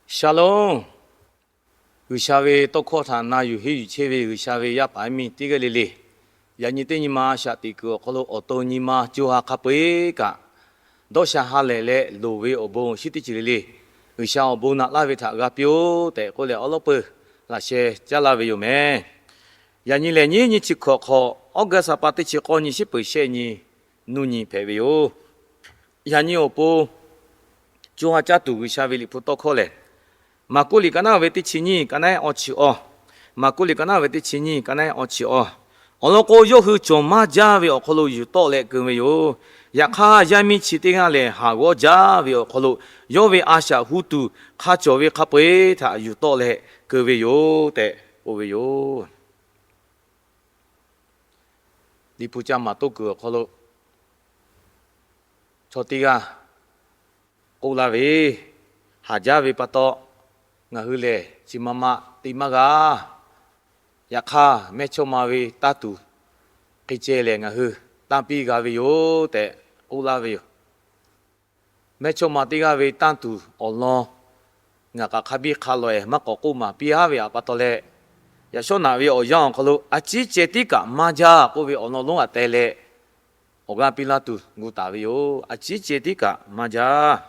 Shalom. G'uiˬsha ve tawˇ hkawˇ htaꞈ na yuˬ henˇ yuˬ chehˇ ve G'uiˬsha ve yaˇ paˍ yaˇ miˇ teˇ g'aˇ le le, yaꞈ nyi teˇ nyi ma a shaꞈ teꞈ kuiˬ awˬ hk'aw lo awˬ to nyi ma co ha hk'a peu-eˬ kaꞈ, dawˇ sha ha lehˬ leh loˍ ve awˬ bon shinˉ teˇ ceuˬ le le, G'uiˬsha awˬ bon naꞈ laˇ ve htaꞈ g'a piˇ-oˆ tehꞈ k'oˆ leh awˉ lawˉ peuˬ laꞈ sheh caˉ laˇ ve yoˬ mehˍ. Yaꞈ nyi lehˬ, nyiˇ nyi chi hkawꞈ hk'awꞈ, August ha pa teˇ chi k'awˇ nyi, shiˉ peuˍ shehˆ nyi, nuˇ nyi hpehꞈ ve yoˬ. Yaꞈ nyi awˬ pon co ha caˇ tuˬ G'uiˬsha ve Liꞈ hpu tawˇ hkawˇ lehˬ, Maˍkuˆ liꞈ ka naˉ ve teˇ chi nyiˇ, ka naˉ awˇ chi awˇ. Maˍkuˆ liꞈ ka naˉ ve teˇ chi nyiˇ, ka naˉ awˇ chi awˇ. Awˬ lawn k'o, yawˇ hui cawˬ maˇ jaˇ ve awˬ hk'aw lo yuˬ tawˆ leh keu ve yoˬ. Yaꞈ hk'aˇ, yaˇ miˇ chi teˇ g'aˇ lehˬ, haˍ g'awˇ jaˇ ve awˬ hk'aw lo yawˇ ve a shaꞈ hu tuˬ hk'a cawˬ ve hk'a peu-eˬ htaꞈ yuˬ tawˆ leh keu ve yoˬ tehꞈ k'oˆ ve yoˬ. Liꞈ hpu ca maˍ toˇ kuiˬ awˬ hk'aw lo chaw teˇ g'aˇ k'oˆ laˇ ve, haˍ jaˇ ve pa taw, ngaˬ hui lehˬ chi ma ma te maˇ g'a. Yaꞈ hk'aˇ, mehˇchawˇma ve tanˇ tuˬ hk'e ceh lehˬ ngaˬ hui tanˇ piˇ g'a ve yoˬ tehꞈ k'oˆ laˇ ve yoˬ. Mehˇchawˇma teˇ g'aˇ ve tanˇ tuˬ awˬ lawn ngaˬ kaꞈ hk'a biˇ hk'a lawꞈ-ehˍ maˇ k'awꞈ k'oˆ maˍ piˇ-aˉ ve pa taw leh, yaꞈ shawˉ naꞈ ve awˬ yanˇ awˬ hk'aw lo a ciˉ ceh tiˉ kaꞈ maˇ jaˇ k'oˆ ve awˬ lawn lonˉ g'aꞈ teh leh, awˬ g'aˇ piˇ laˇ tuˬ gu taˍ ve yoˬ. A ciˉ ceh tiˉ kaꞈ maˇ jaˇ.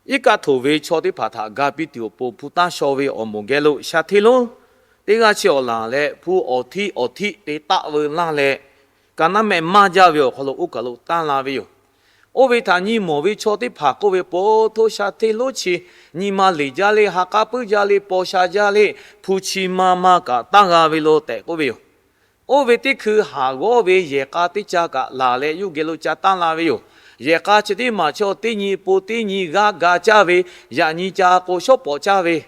Iˉ kaˆ htoꞈ ve chaw teˇ hpaˍ htaꞈ ga piˇ tuˬ awˬ pon hpu tanˇ shaw ve awˬ moˍ geh lo sha hteˇ lonˉ teˇ g'aˇ chi awˬ laˬ leh, hpu awˬ htiˆ awˬ htiˆ te taˆ veu laˇ leh, ka naˉ mehˆ maˇ jaˇ ve awˬ hk'aw lo oˇ kaˬ lo tanˇ la ve yoˬ. Oˇ ve htaꞈ nyi mawˬ ve chaw teˇ hpaˍ k'oˆ ve, Po htoˇ, sha hteˇ lonˉ chi nyi ma leˬ jaˇ le, ha k'aˉ puiˉ jaˇ le, paw sha jaˇ le, hpu chi ma ma kaꞈ tanˇ g'a ve lo tehꞈ k'oˆ ve yoˬ. Oˇ ve teˇ hkui haˍ g'awˇ ve yehˬ k'a teˇ ca kaꞈ laˬ leh yawˇ hui geh lo ca tanˇ la ve yoˬ. Yehˬ k'a chi teˇ maˬ chaw teˇ nyi po teˇ nyi g'aˇ ga caˇ ve, yaꞈ nyi ca k'o shawˉ pawˍ caˇ ve,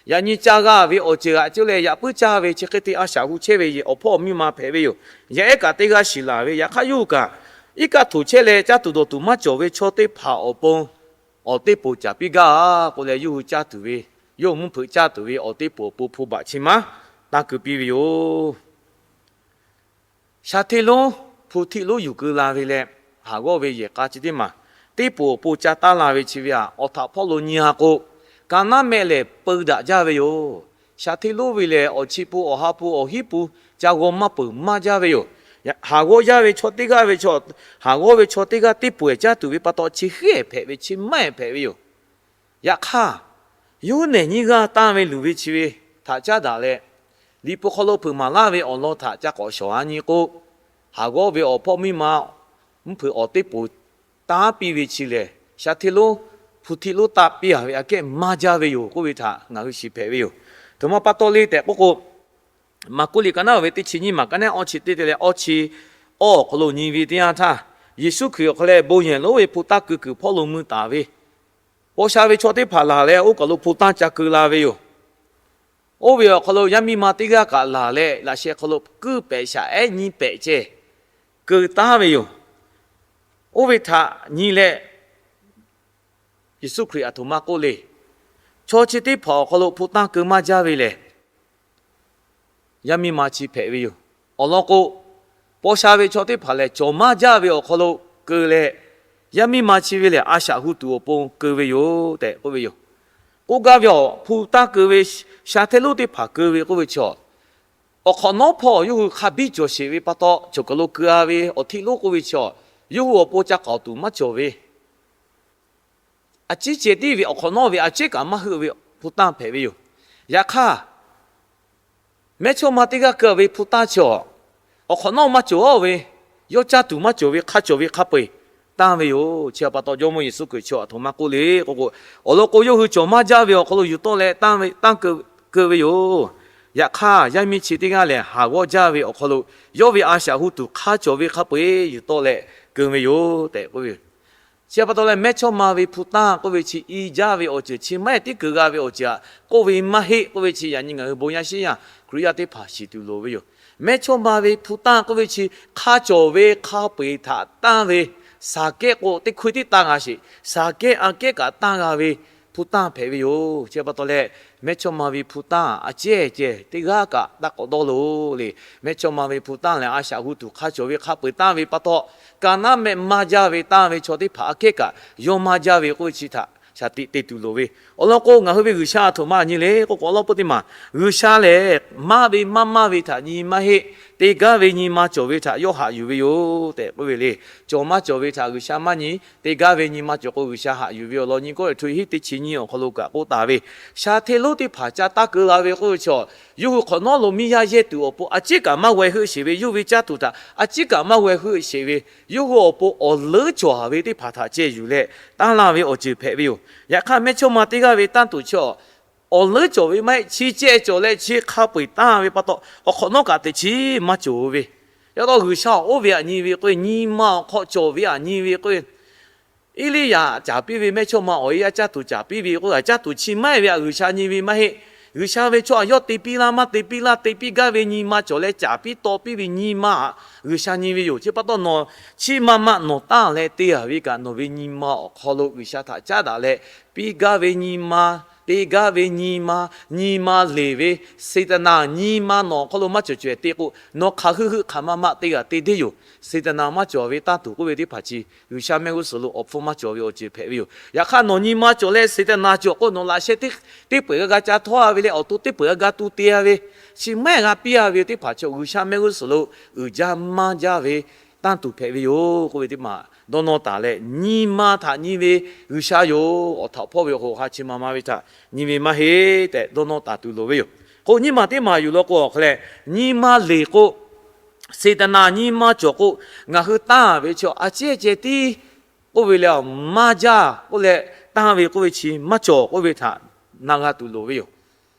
yaꞈ nyi ca g'a ve awˬ ceuˬ g'aꞈ cawˇ leh yaꞈ puiˉ caˇ ve, chi hk'e te a shaꞈ hu chehˇ ve awˬ hpawˇ miˇ ma hpehꞈ ve yoˬ. Yaˇ ehˉ kaꞈ teˇ g'aˇ shiˍ laˬ ve, yaꞈ hk'aˇ yawˇ hui kaꞈ iˉ kaˆ htoꞈ chehˇ leh caˇ tuˬ dawˬ tuˬ maˇ cawˬ ve chaw teˇ hpaˍ awˬ pon awˬ teˇ poˍ caˍ piˇ gaˇ-a k'oˆ leh, yawˇ hui caˇ tuˬ ve, yawˇ hui mvuhˇ hpeuꞈ caˇ tuˬ ve awˬ teˇ poˍ awˬ pon hpu baꞈ chi maˇ tanˇ keu piˇ ve yoˬ. Sha hteˇ lonˉ, hpu htiˆ lonˉ yuˬ keu la ve leh, haˍ g'awˇ ve yehˬ k'a chi teˇ maˬ teˇ poˍ awˬ pon ca tanˇ la ve chi ve aꞈ, awˬ htaꞈ hpawˇ lo nyi ha k'o, ka naˉ mehˆ lehˬ peu daꞈ jaˇ ve yoˬ. Sha hteˇ lonˉ ve lehˬ, awˬ chi pun awˬ ha pun awˬ hinˉ pun ca g'aw maˇ peuˬ maˇ jaˇ ve yoˬ. Haˍ g'awˇ jaˇ ve chaw teˇ g'aˇ ve chaw, haˍ g'awˇ ve chaw teˇ g'aˇ teˇ poˍ-ehˍ caˇ tuˬ ve pa taw, chi hk'e hpehꞈ ve, chi maˇ hpehꞈ ve yoˬ. Yaꞈ hk'aˇ, yawˇ nehˬ nyiˇ g'aˇ tanˇ ve luˬ ve chi ve htaꞈ caˉ daꞈ leh, Liꞈ hpu hk'aw lo hpeuꞈ maˍ laˇ ve awˬ lawn htaꞈ ca k'awꞈ shawˍ-a nyi k'o, haˍ g'awˇ ve awˬ hpawˇ miˇ ma mvuhˇ hpeuꞈ awˬ teˇ poˍ tanˇ piˇ ve chi lehˬ, sha hteˇ lonˉ, hpu htiˆ lonˉ tanˇ piˇ-a ve aꞈ kehˉ maˇ jaˇ ve yoˬ k'oˆ ve htaꞈ ngaˬ hui shiˍ hpehꞈ ve yoˬ. Htoꞈ ma pa taw le tehꞈ k'oˆ k'o, Maˍkuˆ liꞈ ka naˉ ve teˇ chi nyiˇ maˬ ka naˉ awˇ chi teˇ te leh awˇ chi awˇ awˬ hk'aw lo nyi ve teˇ yanˇ htaˇ, Yeˍsuˆ Hkriꞈ awˬ hk'aw leh bon yehˬ lonˉ ve hpu tanˇ keu kuiˬ hpawˇ lo mui taˍ ve, paw sha ve chaw teˇ hpaˍ laˬ leh oˇ kaˬ lo hpu tanˇ ca keu la ve yoˬ. Oˇ ve awˬ hk'aw lo yaˇ miˇ ma teˇ g'aˇ kaꞈ laˬ leh, laꞈ sheh hk'aw lo kuiˇ pehˍ shaꞈ ehˉ nyiˇ pehˍ ceh keu taˉ ve yoˬ. Oˇ ve htaꞈ nyi leh, Yeˍsuˆ Hkriꞈ aˬ htoꞈ ma k'oˆ le. Chaw chi teˇ hpaˍ awˬ hk'aw lo hpu tanˇ keu maˇ jaˇ ve lehˬ, yaˇ miˇ ma chi hpehꞈ ve yoˬ. Awˬ lawn k'o, paw sha ve chaw teˇ hpaˍ lehˬ, cawˬ maˇ jaˇ ve awˬ hk'aw lo keu leh, yaˇ miˇ ma chi ve lehˬ, a shaꞈ hu tuˬ awˬ pon keu ve yoˬ tehꞈ k'oˆ ve yoˬ. K'oˆ gaˇ ve awˬ, hpu tanˇ keu ve sha hteˇ lonˉ teˇ hpaˍ keu ve k'oˆ ve chi, awˬ hk'awꞈ nawˉ hpawˇ yawˇ hui hk'a biˇ cawˬ sheˍ ve pa taw, cawˬ kaˬ lo keu-a ve awˬ htiˆ lonˉ k'oˆ ve chi, yawˇ hui awˬ pon ca k'awꞈ tuˬ maˇ cawˬ ve, a ciˉ ceh tiˉ ve awˬ hk'awꞈ nawˉ ve a ciˉ kaꞈ maˇ heuˆ ve hpu tanˇ hpehꞈ ve yoˬ. Yaꞈ hk'aˇ, mehˇchawˇma teˇ g'aˇ keu ve hpu tanˇ chi, awˬ hk'awꞈ nawˉ maˇ cawˬ-a ve, yawˇ caˇ tuˬ maˇ cawˬ ve hk'a cawˬ ve hk'a peu-eˬ tanˇ ve yoˬ. Chi pa taw Jawˇmawˇ Yeˍsuˆ Hkriꞈ chi aˬ htoꞈ ma k'oˆ le k'o k'o, awˬ lawn k'o, yawˇ hui cawˬ maˇ jaˇ ve awˬ hk'aw lo yuˬ tawˆ leh tanˇ ve, tanˇ keu, keu ve yoˬ. Yaꞈ hk'aˇ, yaˇ miˇ chi teˇ g'aˇ lehˬ, haˍ g'awˇ jaˇ ve awˬ hk'aw lo yawˇ ve a shaꞈ hu tuˬ hk'a cawˬ ve hk'a peu-eˬ yuˬ tawˆ leh keu ve yoˬ tehꞈ k'oˆ ve yoˬ. Chi pa taw leh, mehˇchawˇma ve hpu tanˇ k'oˆ ve chi i jaˇ ve awˬ ceuˬ chi maˇ heˆ, tiˉ keu g'a ve awˬ ceuˬ aꞈ k'oˆ ve maˇ heˆ k'oˆ ve chi, yaꞈ nyi ngaˬ hui bon yaˇ shiˉ yaˇ Hkriꞈ yaˇ teˇ hpaˍ shiˍ tuˬ loˍ ve yoˬ. Mehˇchawˇma ve hpu tanˇ k'oˆ ve chi hk'a cawˬ ve hk'a peu-eˬ htaꞈ tanˇ ve, shaˍ kehˉ k'o teˇ hkoˇ tiˉ tanˇ g'a sheˍ, shaˍ kehˉ aꞈ kehˉ kaꞈ tanˇ g'a ve hpu tanˇ hpehꞈ ve yoˬ. Chi pa taw leh, mehˇchawˇma ve hpu tanˇ a cehˇ ceh teˇ g'aˇ kaꞈ taˇ k'awꞈ dawˇ loˬ le. Mehˇchawˇma ve hpu tanˇ lehˬ, a shaꞈ hu tuˬ hk'a cawˬ ve hk'a peu-eˬ tanˇ ve pa taw, ka naˉ mehˆ maˇ jaˇ ve tanˇ ve chaw teˇ hpaˍ aꞈ kehˉ kaꞈ yawˇ maˇ jaˇ ve k'oˆ ve chi htaꞈ shaˍ tiꞈ te tuˬ loˍ ve. Awˬ lawn k'o, ngaˬ hui ve G'uiˬsha a htoꞈ ma nyi le k'oˆ k'o, awˬ lawn peuˬ teˇ maˬ G'uiˬsha lehˬ, maˇ ve maˇ maˇ ve htaꞈ nyi maˇ heˆ. Te gaˇ ve nyi ma cawˬ ve htaꞈ yawˇ haꞈ yuˬ ve yoˬ tehꞈ k'oˆ ve le. Cawˬ maˇ cawˬ ve htaꞈ G'uiˬsha maˇ nyi. Te gaˇ ve nyi ma cawˬ k'o, G'uiˬsha haꞈ yuˬ ve awˬ lawn nyi kawˇ eˬ htu hiˉ teˇ chi nyi awˬ hk'aw lo kaꞈ k'oˆ taˍ ve, shaˍ hteˇ lonˉ teˇ hpaˍ ca taˇ keu la ve k'oˆ ve chaw, yawˇ hui hk'awꞈ nawˉ lo miˇ yaˇ yehˇ tuˬ awˬ pon a ciˉ kaꞈ maˇ g'aw heuˆ sheˍ ve, yawˇ ve caˇ tuˬ htaꞈ a ciˉ kaꞈ maˇ g'aw heuˆ sheˍ ve, yawˇ hui awˬ pon awˬ leuˉ cawˬ ve teˇ hpaˍ htaꞈ ceh yuˬ leh tanˇ laˇ ve awˬ ceuˬ hpehꞈ ve yoˬ. Yaꞈ hk'aˇ, mehˇchawˇma teˇ g'aˇ ve tanˇ tuˬ chi awˬ leuˉ cawˬ ve maˇ heˆ, chi ceh cawˬ leh chi hk'a peu-eˬ tanˇ ve pa taw, awˬ hk'awꞈ nawˉ kaꞈ teꞈ chiˉ maˇ cawˬ ve. Yaꞈ taw G'uiˬsha oˇ ve htaꞈ nyi ve k'o, nyi ma awˬ hk'aw cawˬ ve htaꞈ nyi ve k'o, Eˇliˇyaꞈ caˍ piˇ ve, mehˇchawˇma awˬ e yaˇ caˇ tuˬ caˍ piˇ ve k'o, caˇ tuˬ chi maˇ heˆ ve htaꞈ G'uiˬsha nyi ve maˇ heˆ. G'uiˬsha ve chaw htaꞈ yawˇ te piˇ laˇ maˇ te piˇ laˇ, te piˇ gaˇ ve nyi ma cawˬ leh caˍ piˇ taw piˇ ve nyi ma htaꞈ G'uiˬsha nyi ve yoˬ. Chi pa taw nawˬ chiˇ ma ma nawˬ tanˇ leh te-a ve kaꞈ, nawˬ ve nyi ma awˬ hk'aw lo G'uiˬsha htaꞈ caˉ daꞈ leh, piˇ gaˇ ve nyi ma, te gaˇ ve nyi ma, nyi ma leˬ ve, Saˍtanˍ nyi ma nawˬ awˬ hk'aw lo maˇ cawˬ cawehˬ te k'o, nawˬ hk'aˬ hui hui hk'aˬ ma ma te g'a te deˇ yoˬ. Saˍtanˍ maˇ cawˬ ve tanˇ tuˬ k'oˆ ve teˇ hpaˍ chi G'uiˬsha mehˆ g'uˇ suhˍ lo awˬ hpfuhˇ maˇ cawˬ ve awˬ ceuˬ hpehꞈ ve yoˬ. Yaꞈ hk'aˇ, nawˬ nyi ma cawˬ leh Saˍtanˍ cawˬ k'o, nawˬ laꞈ sheh teˇ peuˬ g'a ga ca htawˇ-a ve leh, awˬ to teˇ peuˬ g'a ga tu te-a ve, chi mehˆ g'a piˇ-a ve teˇ hpaˍ chaw G'uiˬsha mehˆ g'uˇ suhˍ lo uiˍ jaˇ maˇ jaˇ ve tanˇ tuˬ hpehꞈ ve yoˬ k'oˆ ve teˇ maˬ dawˇ nawˇ taˍ leh, nyi ma htaꞈ nyi ve G'uiˬsha yoˬ. Awˬ htaꞈ hpawˇ ve awˬ hoꞈ ha chi ma ma ve htaꞈ nyi ve maˇ heˆ tehꞈ dawˇ nawˇ taˍ tuˬ loˍ ve yoˬ. K'o, nyiˇ maˬ teˇ maˬ yuˬ law k'o, awˬ hk'a leh, nyi ma leˬ k'o, Saˍtanˍ nyi ma cawˬ k'o, ngaˬ hui tanˇ ve chi a ciˉ ceh tiˉ k'oˆ ve leh, maˇ jaˇ k'oˆ leh, tanˇ ve k'oˆ ve chi maˇ cawˬ k'oˆ ve htaꞈ na g'a tuˬ loˍ ve yoˬ.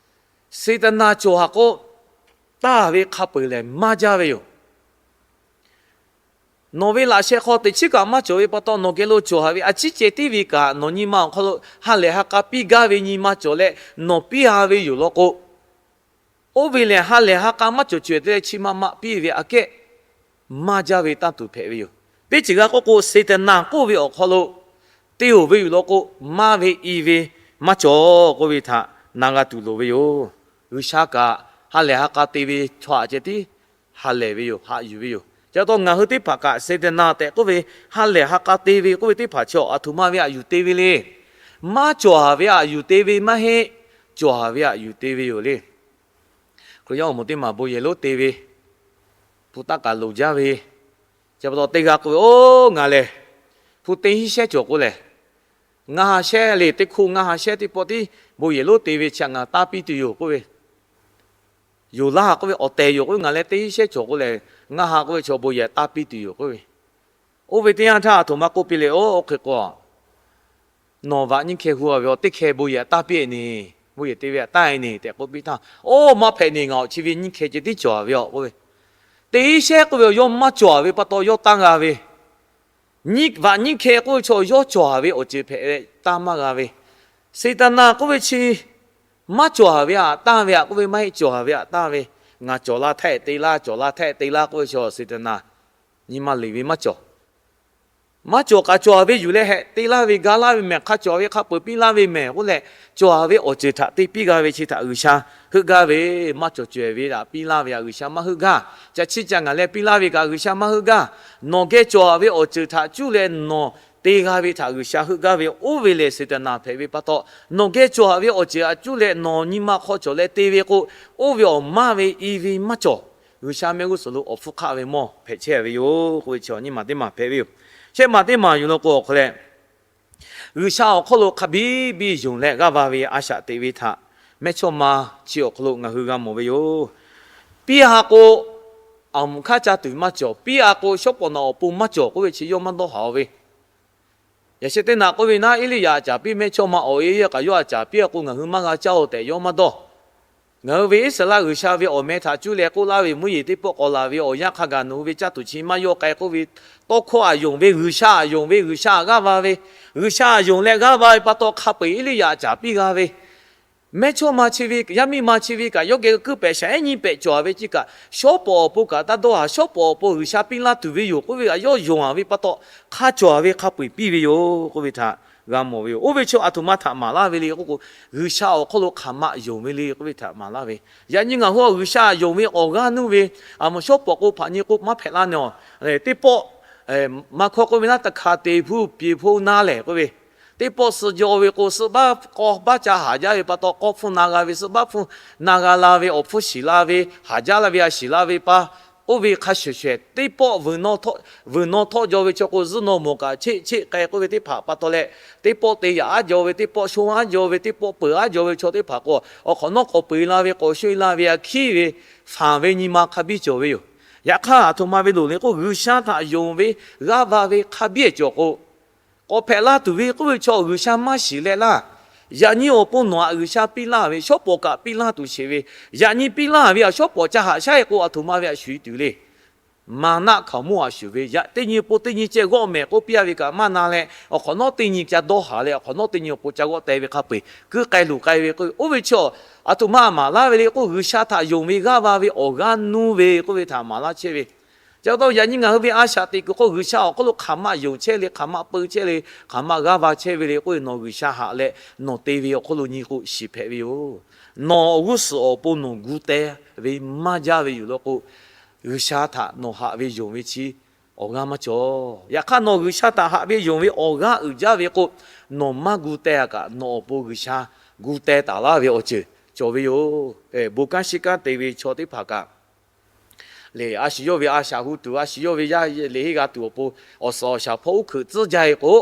Saˍtanˍ cawˬ haˍ k'o, tanˇ ve hk'a peu-eˬ lehˬ maˇ jaˇ ve yoˬ. Nawˬ ve laꞈ sheh hk'aw teꞈ chiˉ kaꞈ maˇ cawˬ ve pa taw, nawˬ geh lo cawˬ haˍ ve a ciˉ ceh tiˉ ve kaꞈ, nawˬ nyi ma awˬ hk'aw lo ha lehˬ ha k'a piˇ gaˇ ve nyi ma cawˬ leh nawˬ piˇ-a ve yoˬ law k'o, oˇ ve lehˬ ha lehˬ ha k'a maˇ cawˬ cawehˬ te leh chi ma ma piˇ ve aꞈ kehˉ maˇ jaˇ ve tanˇ tuˬ hpehꞈ ve yoˬ. Teˇ ceuˬ g'a k'oˆ k'o, Saˍtanˍ k'oˆ ve awˬ hk'aw lo te-oˬ ve yoˬ law k'o, maˇ ve i ve maˇ cawˬ k'oˆ ve htaꞈ na g'a tuˬ loˍ ve yoˬ. G'uiˬsha kaꞈ ha lehˬ ha k'a te ve chaw htaꞈ ceh tiˉ ha lehˬ ve yoˬ, haꞈ yuˬ ve yoˬ. Chi pa taw ngaˬ hui teˇ hpaˍ kaꞈ Saˍtanˍ tehꞈ k'oˆ ve ha lehˬ ha k'a te ve k'oˆ ve teˇ hpaˍ chi aˬ htoꞈ ma ve htaꞈ yuˬ te ve le. Maˇ cawˬ haˍ ve htaꞈ yuˬ te ve maˇ heˆ. Cawˬ haˍ ve htaꞈ yuˬ te ve yoˬ le. Hkriꞈ yaˇ awˬ moˍ teˇ maˬ bon yehˬ lonˉ te ve, hpu taˇ k'aˍ loˍ jaˇ ve, chi pa taw teˇ g'aˇ k'oˆ ve, Oˇ, ngaˬ lehˬ hpu teˇ hinˉ shehˉ cawˬ k'o lehˬ, ngaˇ ha shehˉ le, teˇ hkuˇ ngaˇ ha shehˉ teˇ pawˆ tiˉ bon yehˬ lonˉ te ve chi htaꞈ ngaˬ taˇ piˇ tuˬ yoˬ k'oˆ ve, yoˬ laˇ k'oˆ ve, awˬ tehˬ yoˬ k'oˆ ve, ngaˬ lehˬ teˇ hinˉ shehˉ cawˬ k'o lehˬ, ngaˇ ha k'oˆ ve chaw bon yehˬ taˇ piˇ tuˬ yoˬ k'oˆ ve. Oˇ ve teˇ yanˇ htaˇ aˬ htoꞈ ma k'oˆ piˇ le, Oˇ, oˇ hk'e k'o, nawˬ vaꞈ nyiˇ hkeh hu-a ve awˬ teˇ hkeh bon yehˬ taˇ piˇ-e ne, bon yehˬ te ve htaꞈ tanˇ-e ne tehꞈ k'oˆ piˇ htaˇ, Oˇ, maˇ hpehꞈ ne, ngaˬ awˬ chi ve nyiˇ hkeh ceh tiˉ cawˬ-a ve yoˬ k'oˆ ve. Teˇ hinˉ shehˉ k'oˆ ve yawˇ maˇ cawˬ-a ve pa taw yawˇ tanˇ g'a ve, nyiˇ vaꞈ nyiˇ hkeh k'oˆ ve chaw yawˇ cawˬ-a ve awˬ ceuˬ hpehꞈ leh tanˇ maˇ g'a ve. Saˍtanˍ k'oˆ ve chi maˇ cawˬ-a ve htaꞈ tanˇ ve htaꞈ k'oˆ ve maˇ heˆ, cawˬ-a ve htaꞈ tanˇ ve. Ngaˬ cawˬ la htaˇ te laˇ, cawˬ la htaˇ te laˇ k'oˆ ve chaw Saˍtanˍ nyi ma leˬ ve maˇ cawˬ. Maˇ cawˬ kaꞈ cawˬ-a ve yuˬ leh hehꞈ te laˇ ve, ga laˇ ve mehˬ, hk'a cawˬ ve hk'a peuˬ piˇ laˇ ve mehˬ k'oˆ leh, cawˬ-a ve awˬ ceuˬ htaꞈ te piˇ g'a ve chi htaꞈ G'uiˬsha heuˆ gaˇ ve. Maˇ cawˬ cawehˬ ve htaꞈ piˇ laˇ ve htaꞈ G'uiˬsha maˇ heuˆ gaˇ. Ca chiˇ ca ngaˬ leh piˇ laˇ ve kaꞈ G'uiˬsha maˇ heuˆ gaˇ. Nawˬ geh cawˬ-a ve awˬ ceuˬ htaꞈ cuˇ leh nawˬ te g'a ve htaꞈ G'uiˬsha heuˆ gaˇ ve. Oˇ ve lehˬ Saˍtanˍ hpehꞈ ve pa taw, nawˬ geh cawˬ-a ve awˬ ceuˬ htaꞈ cuˇ leh nawˬ nyi ma hk'aw cawˬ leh te ve k'o, oˇ ve awˬ maˇ ve i ve maˇ cawˬ. G'uiˬsha mehˆ g'uˇ suhˍ lo awˬ hpfuhˇ hk'aˆ ve mawˇ hpehꞈ chehˇ ve yoˬ k'oˆ ve chi nyiˇ maˬ teˇ maˬ hpehꞈ ve yoˬ. Shehˆ maˬ teˇ maˬ yuˬ law k'o awˬ hk'aw leh, G'uiˬsha awˬ hk'aw lo hk'a biˇ biˇ yonˍ leh g'aˇ va ve a shaꞈ teꞈ ve htaꞈ mehˇchawˇma chi awˬ hk'aw lo ngaˬ hui g'a mawˬ ve yoˬ. Piˇ-a k'o, awˬ mvuhˇ hk'aˇ caˇ tuˬ maˇ cawˬ. Piˇ-a k'o, shawˉ pawˍ naꞈ awˬ pon maˇ cawˬ k'oˆ ve chi yawˇ maˇ dawˇ haˍ-o ve. Yaꞈ sheh teˇ naꞈ k'oˆ ve naˉ, Eˇliˇyaꞈ caˍ piˇ, mehˇchawˇma awˬ e yaˇ kaꞈ yawˇ htaꞈ caˍ piˇ-a k'o, ngaˬ hui maˇ g'a caˇ-o tehꞈ yawˇ maˇ dawˇ. Ngaˬ hui ve Iˉsaˍreˍlaˆ G'uiˬsha ve awˬ meh htaꞈ cuˇ leh k'oˆ laˇ ve, Moˉseˍ teˇ pawˆ k'awꞈ laˬ ve awˬ yanˇ hk'a gaˬ nawˬ hui ve caˇ tuˬ chi maˇ yawˆ k'ai k'oˆ ve, tawˇ hkawˇ htaꞈ yonˍ ve, G'uiˬsha htaꞈ yonˍ ve, G'uiˬsha htaꞈ g'aˇ va ve, G'uiˬsha htaꞈ yonˍ leh g'aˇ va ve pa taw hk'a peu-eˬ Eˇliˇyaꞈ caˍ piˇ g'a ve, mehˇchawˇma chi ve, yaˇ miˇ ma chi ve kaꞈ yawˇ geh kuiˉ pehꞈ shaˍ ehˉ nyiˇ pehꞈ cawˬ-a ve ceˇ kaꞈ, shawˉ pawˍ awˬ pon kaꞈ taˇ dawˇ haˍ. Shawˉ pawˍ awˬ pon G'uiˬsha piˇ laˇ tuˬ ve yoˬ k'oˆ ve kaꞈ yawˇ yonˍ-a ve pa taw, hk'a cawˬ-a ve hk'a peu-eˬ piˇ ve yoˬ k'oˆ ve htaꞈ g'a mawˬ ve yoˬ. Oˇ ve chi aˬ htoꞈ ma htaꞈ maˍ laˇ ve le k'oˆ k'o, G'uiˬsha awˬ hk'aw lo hk'aˬ ma yonˍ ve le k'oˆ ve htaꞈ maˍ laˇ ve. Yaꞈ nyi ngaˬ hui G'uiˬsha yonˍ ve awˬ g'aˇ nuˇ ve, aˬ mvuhˬ shawˉ pawˍ k'o hpaꞈ nyi k'o maˇ hpehꞈ laˇ ne-a. Teˇ pawˆ maˇ hkawˇ k'oˆ ve naˉ, taˇ hk'a te hpuˇ piˇ hpoˇ naˉ lehˬ k'oˆ ve, Teˇ pawˆ suh jaw ve k'o, suh baˆ k'awˇ baˆ ca haˍ jaˇ ve pa taw, k'awˇ hpfuhˇ na g'a ve, suh baˆ hpfuhˇ na g'a la ve, awˬ hpfuhˇ shiˍ la ve, haˍ jaˇ la ve, a shiˍ la ve pa, oˇ ve hk'a shuˍ shehˍ teˇ pawˆ vuiˬ naw htawˆ jaw ve chaw k'o, zuhˆ naw mawˬ kaꞈ cheˆ cheˆ k'ai k'oˆ ve teˇ hpaˍ pa taw leh, teˇ pawˆ te yaꞈ aˉ jaw ve, teˇ pawˆ shonˇ aˉ jaw ve, teˇ pawˆ peuˬ aˉ jaw ve chaw teˇ hpaˍ k'o, awˬ hk'awꞈ nawˉ k'awꞈ peu eˬ la ve, k'awꞈ shonˇ eˬ la ve, a hkiˉ ve, fanˍ ve nyi ma hk'a biˇ cawˬ ve yoˬ. Yaꞈ hk'aˇ, aˬ htoꞈ ma ve loˍ le k'o, G'uiˬsha htaꞈ yonˍ ve g'aˇ va ve hk'a biˇ cawˬ k'o, k'awꞈ hpehꞈ la tuˬ ve k'oˆ ve chaw, G'uiˬsha maˇ shiˍ leh laˇ. Yaꞈ nyi awˬ pon nawˬ htaꞈ G'uiˬsha piˇ laˇ ve, shawˉ pawˍ kaꞈ piˇ laˇ tuˬ sheˍ ve, yaꞈ nyi piˇ laˇ ve, a shawˉ pawˍ ca haꞈ shaˉ e k'o, aˬ htoꞈ ma ve a shuˍ e tuˬ le. Maˍnaˆ hkaoˍmonˇ a shuˍ ve, yaꞈ teˇ nyi pon teˇ nyi ceh g'awˆ mehˍ k'oˆ piˇ a ve kaꞈ maˇ na leh, awˬ hk'awꞈ nawˉ teˇ nyi ca dawˇ haˍ leh, awˬ hk'awꞈ nawˉ teˇ nyi awˬ pon ca g'awˆ teh ve hk'a peu eˬ, kuiˉ k'ai luˬ k'ai ve k'o, oˇ ve chaw, aˬ htoꞈ ma maˍ laˇ ve le k'o, G'uiˬsha htaꞈ yonˍ ve g'aˇ va ve awˬ g'aˇ nuˇ ve k'oˆ ve htaꞈ maˍ laˇ chehˇ ve. Chi pa taw yaꞈ nyi ngaˬ hui ve a shaꞈ teꞈ kuiˬ hk'o G'uiˬsha awˬ hk'oˆ lo hk'aˬ ma yonˍ chehˇ le, hk'aˬ ma peu chehˇ le, hk'aˬ ma g'aˇ va chehˇ ve le k'oˆ ve, nawˬ G'uiˬsha haꞈ leh nawˬ te ve awˬ hk'oˆ lo nyi k'o shiˍ hpehꞈ ve yoˬ. Nawˬ awˬ g'uˇ suhˍ awˬ pon nawˬ gu teh ve maˇ jaˇ ve yoˬ law k'o, G'uiˬsha htaꞈ nawˬ haꞈ ve yonˍ ve chi awˬ g'aˇ maˇ cawˬ. Yaꞈ hk'aˇ, nawˬ G'uiˬsha htaꞈ haꞈ ve yonˍ ve awˬ g'aˇ uiˍ jaˇ ve k'o, nawˬ maˇ gu teh a kaꞈ, nawˬ awˬ pon G'uiˬsha gu teh taˍ laˇ ve awˬ ceuˬ cawˬ ve yoˬ. Bon kanˉ shiˉ kanˉ te ve chaw teˇ hpaˍ kaꞈ, lehˬ, a shu yawˇ ve a shaꞈ hu tuˬ, a shu yawˇ ve yaˇ lehˬ henˇ g'a tuˬ awˬ pon, awˬ suhˍ awˬ shaˍ hpawˇ uˉ hkeuꞈ tcuhˉ jaˇ e k'o,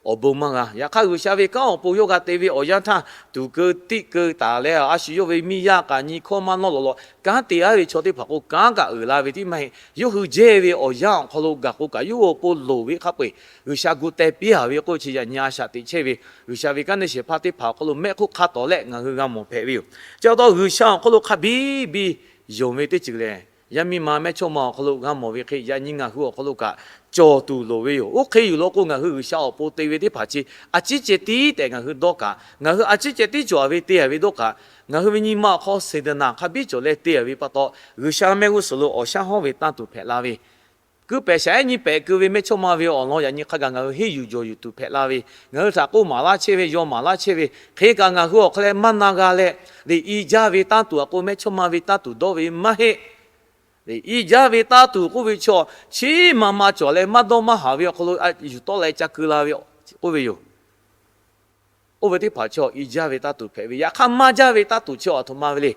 awˬ bon maˇ g'a. Yaꞈ hk'aˇ, G'uiˬsha ve kanˉ awˬ pon yawˇ g'a te ve awˬ yanˇ htaˇ, tuˍ keu tiˆ keu taˍ leh, a shu yawˇ ve miˇ yaˇ kaꞈ nyi hkawˇ maˇ nawˇ lawꞈ lawꞈ kanˉ te aˉ ve chaw teˇ hpaˍ k'o, kanˉ kaꞈ uiˍ la ve tiˉ maˇ heˆ. Yawˇ hui jehˇ ve awˬ yanˇ awˬ hk'aw lo gaˬ k'o kaꞈ, yawˇ hui awˬ pon loˍ ve hk'a peu eˬ G'uiˬsha gu teh piˇ a ve k'oˆ ve chi yaꞈ nyi a shaꞈ teꞈ chehˇ ve, G'uiˬsha ve kanˉ neˇ shehˍ hpaˇ teˇ hpaˍ awˬ hk'aw lo mehˆ hk'oˆ hk'a tawˍ leh ngaˬ hui g'a mawˬ hpehꞈ ve yoˬ. Chi pa taw, G'uiˬsha awˬ hk'aw lo hk'a biˇ biˇ yonˍ ve teˇ ceuˬ lehˬ, yaˇ miˇ ma mehˇchawˇma awˬ hk'aw lo g'a mawˬ ve hk'e, yaꞈ nyi ngaˬ hui awˬ hk'aw lo kaꞈ cawˬ tuˬ loˍ ve yoˬ. Oˇ hk'e yuˬ law k'o, ngaˬ hui G'uiˬsha awˬ pon te ve teˇ hpaˍ chi a ciˉ ceh tiˉ tehꞈ ngaˬ hui dawˇ kaꞈ, ngaˬ hui a ciˉ ceh tiˉ cawˬ a ve te a ve dawˇ kaꞈ, ngaˬ hui ve nyi ma awˬ hk'aw Saˍtanˍ hk'a biˇ cawˬ leh te a ve pa taw, G'uiˬsha mehˆ g'uˇ suhˍ lo awˬ shaˉ hawˉ ve tanˇ tuˬ hpehꞈ la ve, kuiˉ pehˍ shaˍ ehˉ nyi pehˍ keu ve mehˇchawˇma ve awˬ lawn yaꞈ nyi hk'a gaˬ ngaˬ hui henˇ yuˬ jawˬ yuˬ tuˬ hpehꞈ la ve, ngaˬ hui htaꞈ k'oˆ maˍ laˇ chehˇ ve, yaw maˍ laˇ chehˇ ve hk'e kaꞈ, ngaˬ hui awˬ hk'aw leh maˇ na g'a leh, lehˬ, i jaˇ ve tanˇ tuˬ a k'o, mehˇchawˇma ve tanˇ tuˬ dawˇ ve maˇ heˆ. Lehˬ, i jaˇ ve tanˇ tuˬ k'oˆ ve chaw, chi ma ma cawˬ leh maˇ dawˇ maˇ haˍ ve awˬ hk'aw lo yuˬ tawˆ leh ca keu la ve k'oˆ ve yoˬ. Oˇ ve teˇ hpaˍ chaw i jaˇ ve tanˇ tuˬ hpehꞈ ve, yaꞈ hk'aˇ maˇ jaˇ ve tanˇ tuˬ chi aˬ htoꞈ ma ve le.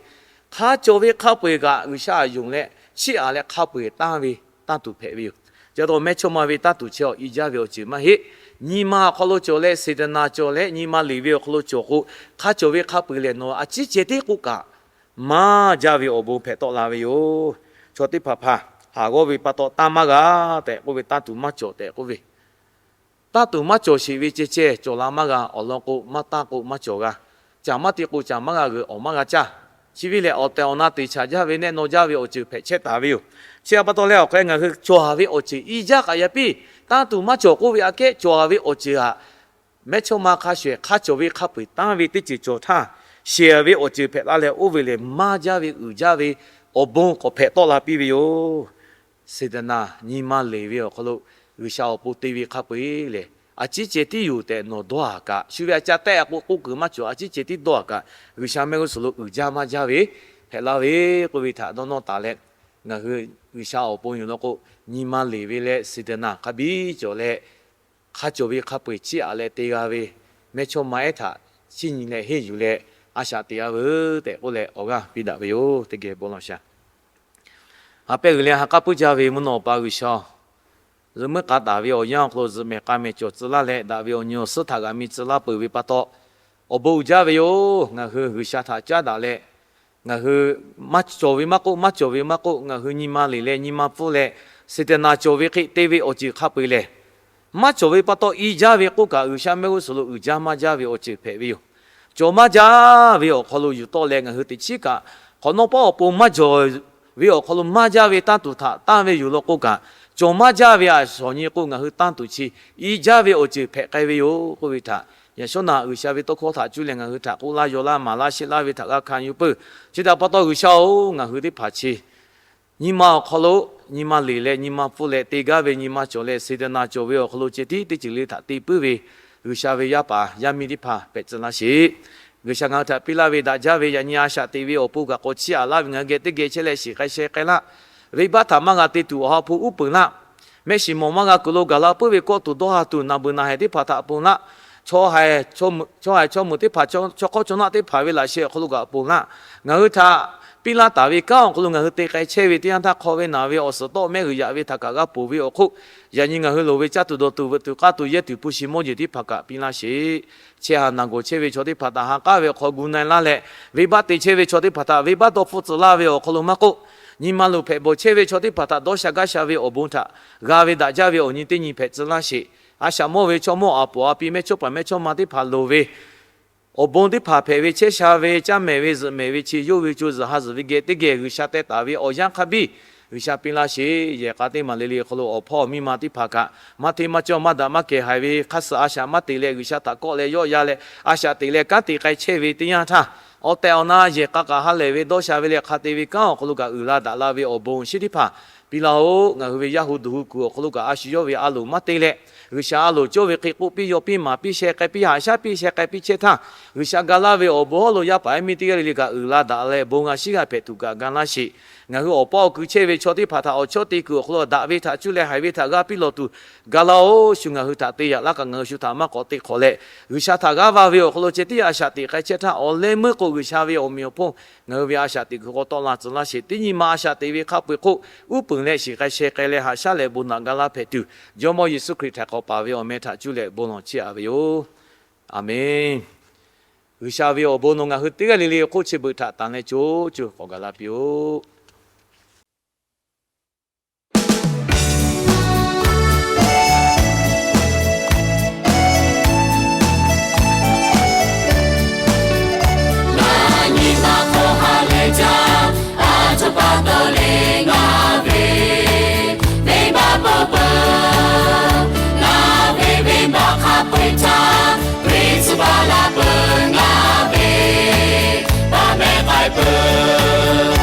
Hk'a cawˬ ve hk'a peu eˬ kaꞈ G'uiˬsha aꞈ yonˍ leh, chiˇ aꞈ leh hk'a peu eˬ tanˇ ve tanˇ tuˬ hpehꞈ ve yoˬ. Chi pa taw mehˇchawˇma ve tanˇ tuˬ chi i jaˇ ve awˬ ceuˬ maˇ heˆ. Nyi ma awˬ hk'aw lo cawˬ leh Saˍtanˍ cawˬ leh nyi ma leˬ ve awˬ hk'aw lo cawˬ k'o, hk'a cawˬ ve hk'a peu eˬ lehˬ nawˬ a ciˉ ceh tiˉ k'oˆ kaꞈ, maˇ jaˇ ve awˬ bon hpehꞈ tawˆ la ve yoˬ. Chaw teˇ hpaˍ hpaˍ haˍ g'awˇ ve pa taw tanˇ maˇ g'a tehꞈ k'oˆ ve, tanˇ tuˬ maˇ cawˬ tehꞈ k'oˆ ve, tanˇ tuˬ maˇ cawˬ sheˍ ve ceh ceh cawˬ la maˇ g'a. Awˬ lawn k'o, maˇ tanˇ k'o maˇ cawˬ g'a. Caˬ maˇ te k'o, caˬ maˇ g'a g'euꞈ, awˬ maˇ g'a caˇ. Chi ve lehˬ, awˬ tehˬ awˬ na teꞈ chaꞈ jaˇ ve nehˆ naw jaˇ ve awˬ ceuˬ hpehꞈ chehˇ taˍ ve yoˬ. Chi pa taw leh awˬ hk'e ngaˬ hui cawˬ a ve awˬ ceuˬ i jaˇ kaꞈ yaꞈ piˇ, tanˇ tuˬ maˇ cawˬ k'oˆ ve aꞈ kehˉ cawˬ a ve awˬ ceuˬ aꞈ, mehˇchawˇma hk'a shuˍ hk'a cawˬ ve hk'a peu eˬ tanˇ ve teˇ ceuˬ cawˬ htaˇ, sheˍ ve awˬ ceuˬ hpehꞈ la leh, oˇ ve lehˬ maˇ jaˇ ve uiˍ jaˇ ve awˬ bon k'awꞈ hpehꞈ tawˆ la piˇ ve yoˬ. Saˍtanˍ nyi ma leˬ ve awˬ hk'aw lo G'uiˬsha awˬ pon te ve hk'a peu eˬ lehˬ, a ciˉ ceh tiˉ yoˬ tehꞈ nawˬ dawˇ a kaꞈ, shu ve a ca tehˆ a k'o k'oˆ kuiˬ maˇ cawˬ, a ciˉ ceh tiˉ dawˇ a kaꞈ, G'uiˬsha mehˆ g'uˇ suhˍ lo uiˍ jaˇ maˇ jaˇ ve hpehꞈ la ve k'oˆ ve htaꞈ dawˇ nawˇ taˍ leh, ngaˬ hui G'uiˬsha awˬ pon yoˬ law k'o, nyi ma leˬ ve leh Saˍtanˍ hk'a biˇ cawˬ leh, hk'a cawˬ ve hk'a peu eˬ chiˇ aꞈ leh te g'a ve mehˇchawˇma ehˉ htaꞈ chiˇ nyi leh henˇ yuˬ leh a shaꞈ teꞈ a veuˬ tehꞈ k'oˆ leh awˬ g'aˇ piˇ daꞈ ve yoˬ. Teˇ geh bon lawˬ shaˍ. Ha pehˇ g'uiˬ leh ha k'aˉ puiˉ jaˇ ve mvuhˇ naw awˬ pa G'uiˬsha, zuhꞈ muiˉ k'a taˍ ve awˬ yanˇ awˬ hk'aw lo zuhꞈ mehˍ k'a mehˍ cawˬ tcuh laˇ leh, daꞈ ve awˬ nyi awˬ suhˉ htaꞈ g'a mi tcuh laˇ peuˬ ve pa taw, awˬ bon uiˍ jaˇ ve yoˬ. Ngaˬ hui G'uiˬsha htaꞈ caˉ daꞈ leh, ngaˬ hui maˇ cawˬ ve maˇ k'oˆ, maˇ cawˬ ve maˇ k'oˆ, ngaˬ hui nyi ma leˬ leh nyi ma pfuhˇ leh Saˍtanˍ cawˬ ve hk'e te ve awˬ ceuˬ hk'a peu eˬ lehˬ, maˇ cawˬ ve pa taw i jaˇ ve k'oˆ kaꞈ, G'uiˬsha mehˆ g'uˇ suhˍ lo uiˍ jaˇ maˇ jaˇ ve awˬ ceuˬ hpehꞈ ve yoˬ. Cawˬ maˇ jaˇ ve awˬ hk'aw lo yuˬ tawˆ leh ngaˬ hui teꞈ chiˉ kaꞈ, hk'awꞈ nawˉ pawˆ awˬ pon maˇ cawˬ ve awˬ hk'aw lo maˇ jaˇ ve tanˇ tuˬ htaꞈ tanˇ ve yoˬ law k'oˆ kaꞈ, cawˬ maˇ jaˇ ve a shawˍ nyi k'o ngaˬ hui tanˇ tuˬ chi i jaˇ ve awˬ ceuˬ hpehꞈ k'ai ve yoˬ k'oˆ ve htaꞈ, yaꞈ shawˉ naꞈ G'uiˬsha ve tawˇ hkawˇ htaꞈ cuˇ leh ngaˬ hui htaꞈ k'oˆ laˇ yaw laˇ maˍ laˇ sheˆ laˇ ve htaꞈ g'a hkanˍ yuˬ peuˬ. Chi htaꞈ pa taw G'uiˬsha-oˬ, ngaˬ hui teˇ hpaˍ chi nyi ma awˬ hk'aw lo nyi ma leˬ leh nyi ma pfuhˇ leh te gaˇ ve nyi ma cawˬ leh Saˍtanˍ cawˬ ve awˬ hk'aw lo ceh tiˉ teˇ ceuˬ le htaꞈ te puiˉ ve G'uiˬsha ve yaˇ paˍ yaˇ miˇ teˇ hpaˍ hpehꞈ tcuh laˇ sheˍ. G'uiˬsha ngaˬ hui htaꞈ piˇ laˇ ve daꞈ jaˇ ve yaꞈ nyi a shaꞈ teꞈ ve awˬ pon kaꞈ k'awꞈ chiˇ aꞈ laˇ ve ngaˬ hui geh teˇ geh chehˇ leh shiˍ k'ai sheh k'ai laˇ. Venˇbaˆ htaꞈ maˇ g'a te tuˬ awˬ ha hpu uˉ peunˍ laˇ. Mehˆ shiˍ mawˬ maˇ g'a kuiˬ lo gaˬ la puiˉ ve kawˆ tuˬ dawˇ ha tuˬ naˬ beuˬ naˬ hehˍ teˇ hpaˍ htaꞈ ponˬ laˇ. chaw haiˬ chaw meuꞈ teˇ hpaˍ, chaw hk'awˇ chaw naˆ teˇ hpaˍ ve laꞈ sheh awˬ hk'aw lo kaꞈ ponˬ laˇ. Ngaˬ hui htaꞈ piˇ laˇ taˍ ve kanˉ awˬ hk'aw lo ngaˬ hui te k'ai chehˇ ve teˇ yanˇ htaˇ, hk'aw ve naˬ ve awˬ suhˍ tawˆ mehˆ g'uiˬ yaꞈ ve htaꞈ kaꞈ g'a ponˬ ve awˬ hk'oˆ, yaꞈ nyi ngaˬ hui loˍ ve caˇ tuˬ dawˬ tuˬ veuꞈ tuˬ k'aˇ tuˬ yehˇ tuˬ hpu shi mawˇ jeˬ teˇ hpaˍ kaꞈ piˇ laˇ sheˍ. Chehˇ haˍ naˬ gawˬ chehˇ ve chaw teˇ hpaˍ htaꞈ ha k'aˉ ve awˬ hk'aw gu na-e laˇ leh, venˇbaˆ te chehˇ ve chaw teˇ hpaˍ htaꞈ venˇbaˆ dawˇ hpfuhˆ tcuh laˇ ve awˬ hk'aw lo maˇ k'oˆ, nyi ma luˬ hpehꞈ bawˬ chehˇ ve chaw teˇ hpaˍ htaꞈ dawˇ sha gaˇ sha ve awˬ bon htaꞈ g'a ve daꞈ jaˇ ve awˬ nyi teˇ nyi hpehꞈ tcuh laˇ sheˍ. A shaꞈ mawˇ ve chaw mawˇ aˬ poˍ a pi mehˇchawˇpaˍ mehˇchawˇma teˇ hpaˍ loˍ ve awˬ bon teˇ hpaˍ hpehꞈ ve chehˇ sha ve caˇ mehˍ ve zuhꞈ mehˍ ve chi yawˇ ve co zuhꞈ ha zuhꞈ ve geh teˇ geh G'uiˬsha teh taˍ ve awˬ yanˇ hk'a biˇ G'uiˬsha piˇ laˇ sheˍ. Yehˬ k'a teˇ maˬ le le awˬ hk'aw lo awˬ hpawˇ awˬ miˇ ma teˇ hpaˍ kaꞈ maˇ hteˇ maˇ cawˇ maˇ daꞈ maˇ kehˬ haiˬ ve hk'a suhˍ a shaꞈ maˇ teꞈ leh G'uiˬsha htaꞈ kawˆ leh yawˆ yan leh a shaꞈ teꞈ leh kanˉ te k'ai chehˇ ve teˇ yanˇ htaˇ, awˬ tehˬ awˬ na yehˬ k'a kaꞈ ha lehˬ ve dawˇ sha ve leh hk'a te ve kanˉ awˬ hk'aw lo kaꞈ uiˍ la daꞈ la ve awˬ bon shinˉ teˇ hpaˍ piˇ laˇ-oˆ. Ngaˬ hui ve yaˇ hu duˬ hu kuiˬ awˬ hk'aw lo kaꞈ a shu yawˇ ve a loˍ maˇ te leh, G'uiˬsha a loˍ cawˇ ve hk'e k'oˆ piˇ yaw piˇ maˍ piˇ sheh k'ai piˇ haꞈ shaˉ piˇ sheh k'ai piˇ chehˇ htaˇ, G'uiˬsha ga laˇ ve awˬ bon hawˉ lo yaˇ paˍ yaˇ miˇ teˇ g'aˇ le le kaꞈ uiˍ la daꞈ leh bon g'a shiˉ g'a hpehꞈ tuˬ kaꞈ ga laˇ sheˍ. Ngaˬ hui awˬ paˇ awˬ kui chehˇ ve chaw teˇ hpaˍ htaꞈ awˬ chawˇ te kuiˬ awˬ hk'aw lo daꞈ ve htaꞈ cuˇ leh haiˬ ve htaꞈ g'a piˇ lawˬ tuˬ ga laˇ-oˆ. Shu ngaˬ hui htaꞈ te yaꞈ laˇ kaꞈ ngaˬ hui shu htaꞈ maˇ k'awꞈ te hk'awꞈ leh, G'uiˬsha htaꞈ g'aˇ va ve awˬ hk'aw lo ceh tiˉ a shaꞈ teꞈ k'ai chehˇ htaˇ, awˬ leh meuˇ k'o G'uiˬsha ve awˬ meꞈ awˬ hponˇ ngaˬ hui ve a shaꞈ teꞈ kuiˬ k'awꞈ tawˆ la tcuh laˇ sheˍ. Teˇ nyi ma a shaꞈ teꞈ ve hk'a peu-eˬ hk'oˆ uˉ peunˍ leh shiˍ k'ai sheh k'ai leh haꞈ shaˉ leh bon naꞈ ga laˇ hpehꞈ tuˬ, Jawˇmawˇ Yeˍsuˆ Hkriꞈ htaꞈ k'awꞈ paˍ ve awˬ meh htaꞈ cuˇ leh bon lawˬ chehˇ-a ve yoˬ. Aˬmenˍ. G'uiˬsha ve awˬ bon nawˬ ngaˬ hui teˇ g'aˇ le le hk'oˆ chi beuꞈ htaꞈ tanˍ leh co co k'awꞈ gaˬ la piˇ-oˆ. Ngaˬ nyi ma hk'aw ha lehˬ jaˇ, a htoꞈ pa taw le ngaˬ ve venˇbaˆ peuˬ peuˬ, ngaˬ ve venˇbaˆ hk'a peu-eˬ htaˇ, Hkriꞈ tcuh baˬ la peuˬ ngaˬ ve baˆ mehˆ k'ai peuˬ.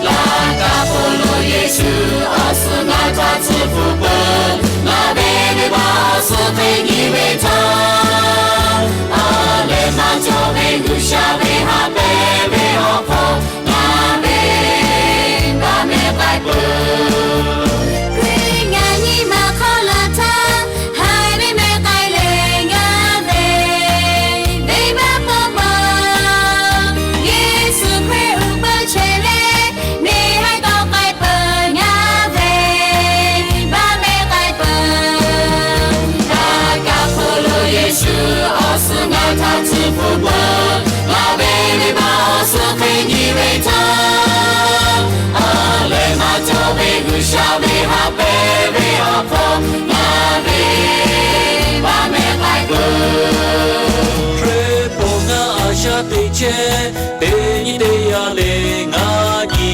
Laˇ kaꞈ hk'oˆ lo Yeˍsuˆ awˬ suhˍ ngaˬ htaꞈ tcuh hpfuhˆ peuˬ. Ngaˬ ve venˇbaˆ awˬ suhˍ hk'e nyi ve htaˇ, awˬ leh maˇ cawˬ ve G'uiˬsha ve haꞈ pehnˇ ve awˬ hk'aw ngaˬ ve baˆ mehˆ k'ai peuˬ. Hkriꞈ ngaˬ nyi ma hk'aw laˬ htaˇ, haiˬ ve mehˆ k'ai leh ngaˬ ve venˇbaˆ peuˬ peuˬ. Yeˍsuˆ Hkriꞈ uˉ peunˍ chehˇ leh, neˇ haiˬ tawˆ k'ai peuˬ ngaˬ ve baˆ mehˆ k'ai peuˬ. Laˇ kaꞈ hk'oˆ lo Yeˍsuˆ awˬ suhˍ ngaˬ htaꞈ tcuh hpfuhˆ peuˬ. Ngaˬ ve venˇbaˆ awˬ suhˍ hk'e nyi ve htaˇ, awˬ leh maˇ cawˬ ve G'uiˬsha ve haꞈ pehnˇ ve awˬ hk'aw ngaˬ ve baˆ mehˆ k'ai peuˬ. Hkriꞈ pon ngaˬ a shaꞈ teꞈ chehˇ, teˇ nyi teˇ yanˇ le ngaˬ nyi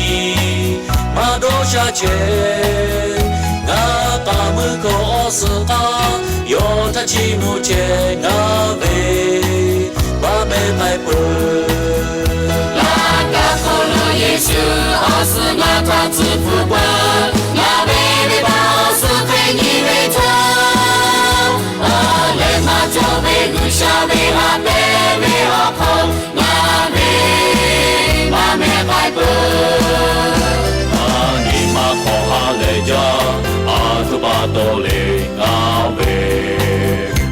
maˇ dawˇ sha chehˇ. Ngaˬ k'aˍ mui hkawˇ awˬ suhˍ k'aˇ yawˇ htaꞈ chiˇ mvuh chehˇ ngaˬ ve baˆ mehˆ k'ai peuˬ. Laˇ kaꞈ hk'oˆ lo Yeˍsuˆ awˬ suhˍ ngaˬ htaꞈ tcuh hpfuhˆ peuˬ. Ngaˬ ve venˇbaˆ awˬ suhˍ hk'e nyi ve htaˇ, awˬ leh maˇ cawˬ ve G'uiˬsha ve haꞈ pehnˇ ve awˬ hk'aw ngaˬ ve baˆ mehˆ k'ai peuˬ. Ngaˬ nyi ma hk'aw ha lehˬ jaˇ, a htoꞈ pa taw le ngaˬ ve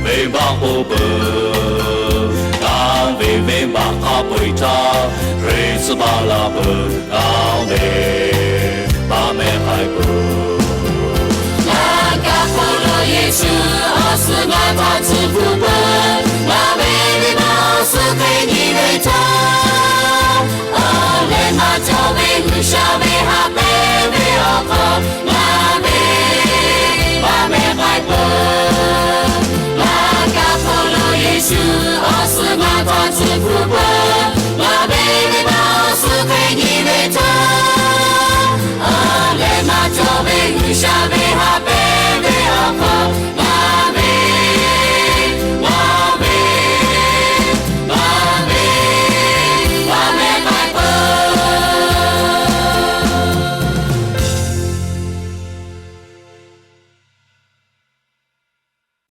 venˇbaˆ peuˬ peuˬ. Ngaˬ ve venˇbaˆ hk'a peu-eˬ htaˇ, Hkriꞈ tcuh baˬ la peuˬ ngaˬ ve baˆ mehˆ k'ai peuˬ. Laˇ kaꞈ hk'oˆ lo Yeˍsuˆ awˬ suhˍ ngaˬ htaꞈ tcuh hpfuhˆ peuˬ. Ngaˬ ve venˇbaˆ awˬ suhˍ hk'e nyi ve htaˇ, awˬ leh maˇ cawˬ ve G'uiˬsha ve haꞈ pehnˇ ve awˬ hk'aw ngaˬ ve baˆ mehˆ k'ai peuˬ. Laˇ kaꞈ hk'oˆ lo Yeˍsuˆ awˬ suhˍ ngaˬ htaꞈ tcuh hpfuhˆ peuˬ. Ngaˬ ve venˇbaˆ awˬ suhˍ hk'e nyi ve htaˇ, awˬ leh maˇ cawˬ ve G'uiˬsha ve haꞈ pehnˇ ve awˬ hk'aw